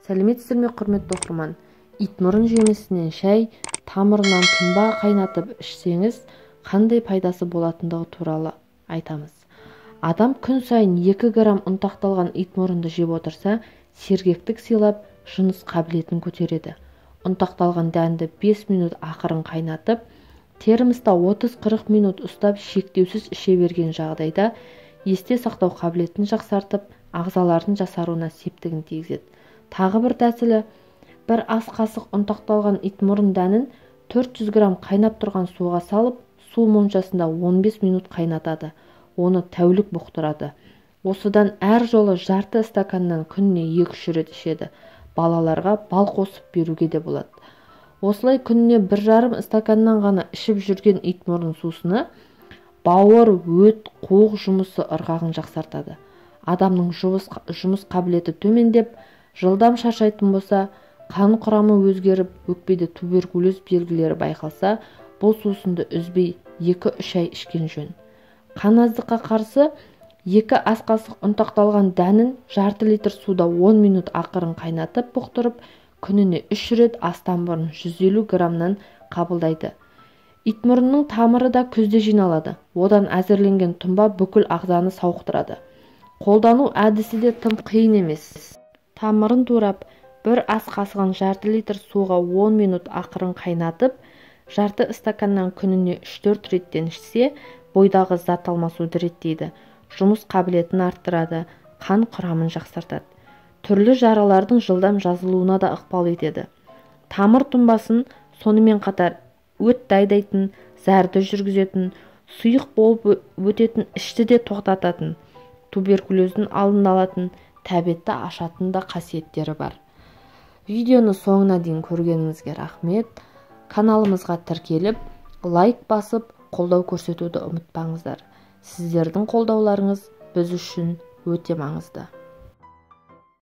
Сәлеметсіздер ме, құрметті оқырман? Итмұрын жемісінен шай, тамырынан тұнба қайнатып ішсеңіз, қандай пайдасы болатындығы туралы айтамыз. Адам күн сайын 2 грамм ұнтақталған итмұрынды жеп отырса, сергектік сыйлап, жыныс қабілетін көтереді. Ұнтақталған дәнді 5 минут ақырын қайнатып, термоста 30-40 минут ұстап, шектеусіз іше берген жағдайда есте сақтау қабілетін жақсартып, ағзалардың жасаруына септігін тигізеді. Тағы бір тәсілі, бір ас қасық ұнтақталған итмұрын дәнін 400 грамм қайнап тұрған суға салып, су моншасында 15 минут қайнатады. Оны тәулік бұқтырады. Осыдан әр жолы жарты стаканнан күніне 2-3 рет ішеді. Балаларға бал қосып беруге де болады. Осылай күніне 1,5 стаканнан ғана ішіп жүрген итмұрын сусыны бауыр, өт, қуық жұмысы ырғағын жақсартады. Адамның жұмыс қабілеті төмендеп, жылдам шаршайтын болса, қан құрамы өзгеріп, өкпеде туберкулез белгілері байқалса, бұл сусынды үзбей 2-3 ай ішкен жөн. Қан аздыққа қарсы 2 ас қасық ұнтақталған дәнін жарты литр суда 10 минут ақырын қайнатып бұқтырып, күніне 3 рет астан бұрын 150 граммнан қабылдайды. Итмұрынның тамыры да күзде жиналады. Одан әзірленген тұнба бүкіл ағзаны сауықтырады. Қолдану әдісі де тым қиын емес. Тамырын турап, бір ас қасығын жарты литр суға 10 минут ақырын қайнатып, жарты стаканнан күніне 3-4 реттен ішсе, бойдағы зат алмасуды реттейді, жұмыс қабілетін арттырады, қан құрамын жақсартады. Түрлі жаралардың жылдам жазылуына да ықпал етеді. Тамыр тұнбасын сонымен қатар өтті айдайтын, зәрді жүргізетін, сұйық болып өтетін ішті де тоқтататын, туберкулездің алдын алатын, тәбетті ашатын да қасиеттері бар. Видеоны соңына дейін көргеніңізге рахмет. Каналымызға тіркеліп, лайк басып, қолдау көрсетуді ұмытпаңыздар. Сіздердің қолдауларыңыз біз үшін өте маңызды.